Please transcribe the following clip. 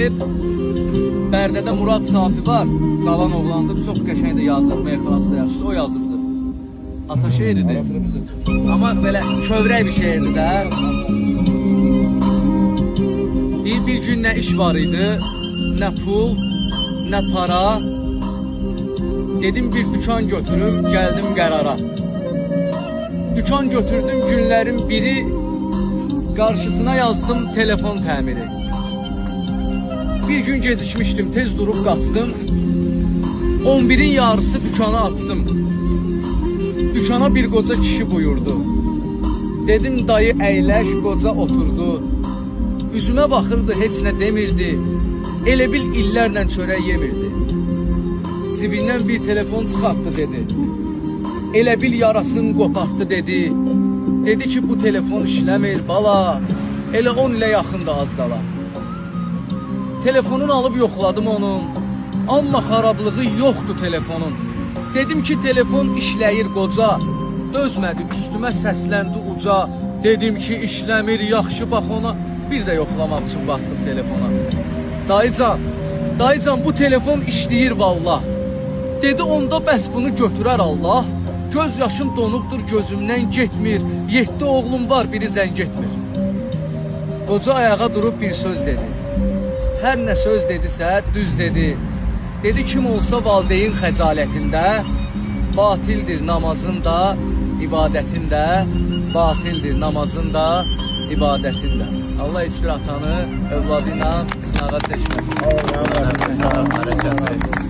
şeir. Bərdədə Murad Safi var. Cavan oğlandır, çox qəşəng də yazır. Meyxanası da yaxşıdır, o yazıbdır. Ata şeiridir. Amma belə kövrək bir şeirdir də. Deyir, bir gün nə iş var idi, nə pul, nə para. Dedim bir dükan götürüm, gəldim qərara. Dükan götürdüm günlərin biri, qarşısına yazdım telefon təmiri. Bir gün gecikmişdim, tez durub qaçdım. 11-in yarısı dükanı açdım. Dükana bir qoca kişi buyurdu. Dedim dayı əyləş, qoca oturdu. Üzümə baxırdı, heç nə demirdi. Elə bil illərlə çörək yemirdi. Cibindən bir telefon çıxartdı dedi. Elə bil yarasını qopartdı dedi. Dedi ki bu telefon işləmir bala. Elə 10 ilə yaxındı az qala. Telefonunu alıb yoxladım onun. Amma xarablığı yoxdur telefonun. Dedim ki telefon işləyir qoca. Dözmədi, üstümə səsləndi uca. Dedim ki işləmir, yaxşı bax ona. Bir də yoxlamaq üçün baxdım telefona. Dayıcan, dayıcan bu telefon işləyir vallah. Dedi onda bəs bunu götürər Allah. Göz yaşım donubdur gözümdən getmir. 7 oğlum var, biri zəng etmir. Qoca ayağa durub bir söz dedi. Hər nə söz dedisə düz dedi. Dedi kim olsa valideyn xəcalətində batildir namazın da, ibadətin də, batildir namazın da, ibadətin də. Allah heç bir atanı övladı ilə sınağa çəkməsin. Allah.